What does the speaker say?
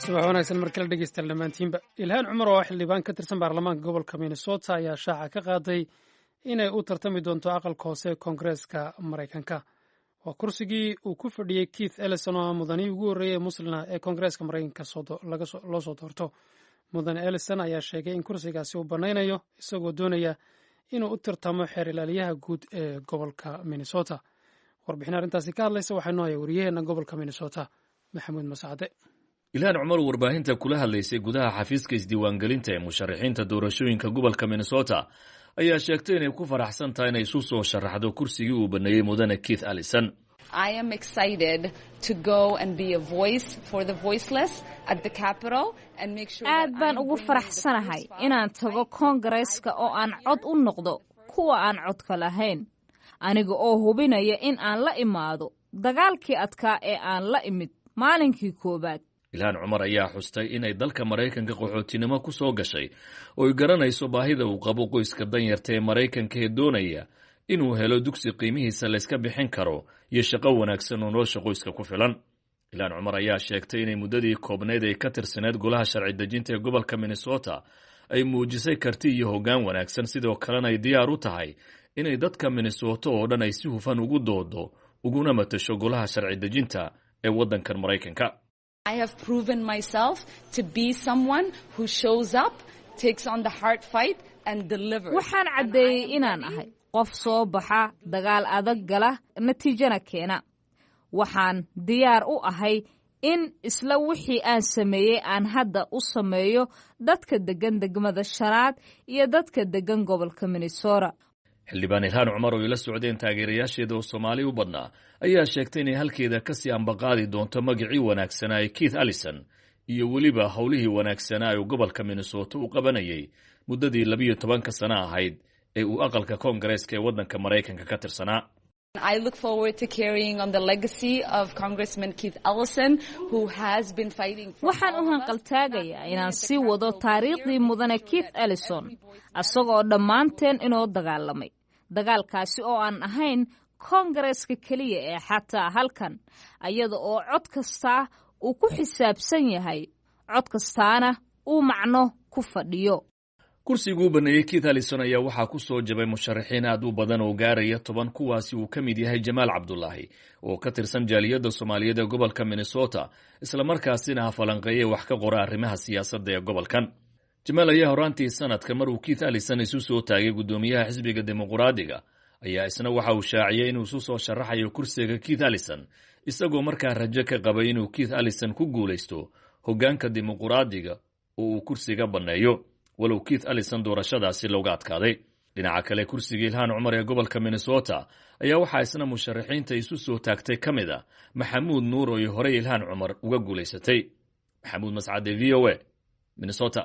Subax wanaagsan mar kale, dhegeystayaal dhammaantiinba. Ilhaan Cumar oo ah xildhibaan ka tirsan baarlamaanka gobolka Minnesota ayaa shaaca ka qaaday inay u tartami doonto aqalka hoose ee Koongareeska Maraykanka. Waa kursigii uu ku fadhiyey Keith Ellison, oo ah mudanihii ugu horreeyey ee Muslina ee Koongareeska Maraykanka loo soo doorto. Mudane Ellison ayaa sheegay in kursigaasi uu bannaynayo, isagoo doonaya inuu u tartamo xeer ilaaliyaha guud ee gobolka Minnesota. Warbixin arrintaasi ka hadlaysa waxaa noo haya wariyaheena gobolka Minnesota, Maxamuud Masacade. Ilhaan Cumar, warbaahinta kula hadlaysay gudaha xafiiska isdiiwaangelinta ee musharaxiinta doorashooyinka gobolka Minnesota, ayaa sheegtay inay ku faraxsan tahay inay isu soo sharaxdo kursigii uu baneeyey mudane Keith Ellison. I am excited to go and be a voice for the voiceless at the Capitol and make sure. Aad baan ugu faraxsanahay inaan tago Koongareeska oo aan cod u noqdo kuwa aan codka lahayn, aniga oo hubinaya in aan la imaado dagaalkii adkaa ee aan la imid maalinkii koowaad. Ilhaan Cumar ayaa xustay inay dalka Maraykanka qaxootinimo ku soo gashay oo ay garanayso baahida uu qabo qoyska danyarta ee Maraykanka ee doonaya inuu helo dugsi qiimihiisa layska bixin karo iyo shaqo wanaagsan oo nolosha qoyska ku filan. Ilhaan Cumar ayaa sheegtay inay muddadii koobnayd ay ka tirsaneyd golaha sharci dejinta ee gobolka Minnesota ay muujisay karti iyo hoggaan wanaagsan, sidoo kalena ay diyaar u tahay inay dadka Minnesota oo dhan ay si hufan ugu doodo uguna matasho golaha sharci dejinta ee waddankan Maraykanka. I have proven myself to be someone who shows up, takes on the hard fight, and delivers. Waxaan caddeeyey inaan ahay qof soo baxa, dagaal adag gala, natiijana keena. Waxaan diyaar u ahay in isla wixii aan sameeyey aan hadda u sameeyo dadka deggan degmada shanaad iyo dadka deggan gobolka Minnesota. Xildhibaan Ilhaan Cumar oo ay la socdeen taageerayaasheeda oo Soomaali u badnaa ayaa sheegtay inay halkeeda kasii ambaqaadi doonto magacii wanaagsanaa ee Keith Ellison iyo weliba howlihii wanaagsanaa ee gobolka Minnesota u qabanayay muddadii 12-ka sano ahayd ee uu aqalka Koongareeska ee waddanka Maraykanka ka tirsanaa. I look forward to carrying on the legacy of Congressman Keith Ellison, who has been fighting for Waxaan u hanqaltaagayaa inaan sii wado taariikhdii mudane Keith Ellison, asagoo dhammaanteen inoo dagaalamay, dagaalkaasi oo aan ahayn Koongareeska keliya ee xataa halkan, ayada oo cod kastaa uu ku xisaabsan yahay, cod kastaana uu macno ku fadhiyo. Kursiguu baneeyey Keith Ellison ayaa waxaa ku soo jabay musharaxiin aad u badan oo gaaraya 10, kuwaasi uu ka mid yahay Jamaal Cabdulaahi oo ka tirsan jaaliyadda Soomaaliyeed ee gobolka Minnesota, islamarkaasina ha falanqeeye wax ka qora arrimaha siyaasadda ee gobolkan. Jamaal ayaa horaantii sanadka, mar uu Keith Ellison isu soo taagay guddoomiyaha xisbiga Dimuquraadiga, ayaa isna waxa uu shaaciyey inuu isu soo sharaxayo kursiga Keith Ellison, isagoo markaa rajo ka qabay inuu Keith Ellison ku guulaysto hoggaanka Dimuquraadiga oo uu kursiga banneeyo, walow Keith Ellison doorashadaasi looga adkaaday. Dhinaca kale, kursiga Ilhaan Cumar ee gobolka Minnesota ayaa waxaa isna musharaxiinta isu soo taagtay ka mid a Maxamuud Nuur oo ay horey Ilhaan Cumar uga guulaysatay. Maxamuud Mascade, VOA, Minnesota.